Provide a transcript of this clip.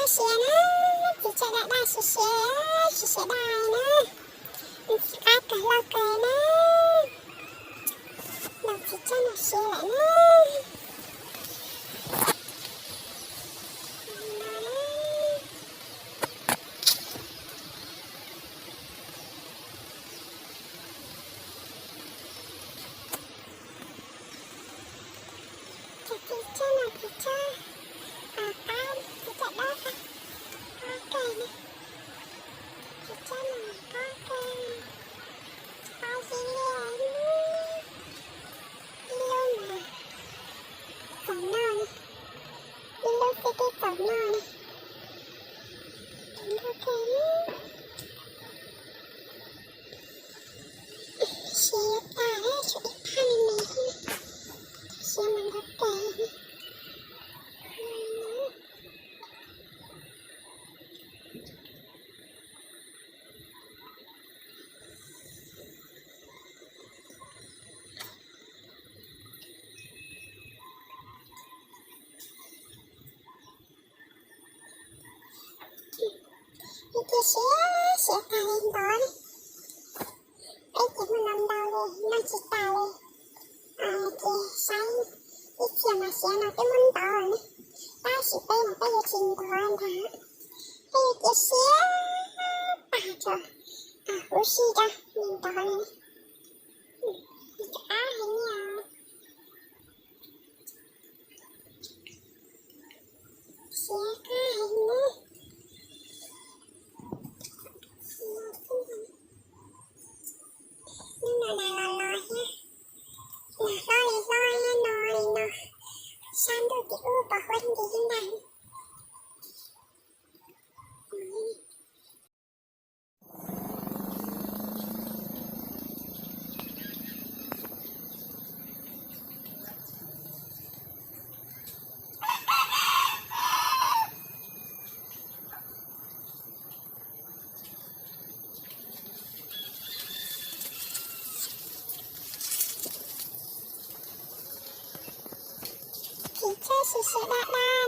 Siav na, txiv tsaj daj daj siav siav, siav siav daj na. Txiv qab kawg loj kawg na. Los txiv tsaj no siav lawm na. Txiv tsaj no txiv tsaj, a, qab, txiv tsaj daj daj, qab kawg na. Txiv tsaj no qab kawg, qab zib liaj, ib lub mas txaus noj li, ib lub xwb twb txaus noj li. Qab kawg na. Siav yuav tag, tshuav ib phaj me me xwb, siav mas ntau kawg. Cia siav siav tag li ntawd, peb ces muaj ntau ntau li, noj tsis tas li. Ces saib ib txhia mas siav no twb muab ntov ne, tab sis peb mas peb yuav tsis ntov ntag, peb yuav cia siav tag tso, huv si rau nws ntov li. Qab heev li os. Siav qab heev li. Hnub no nas los los thiab, nas hlob li hlob thiab no li no, sab ntuj tim ub pos huab nti ntag. Txiv tsaj siav siav daj daj,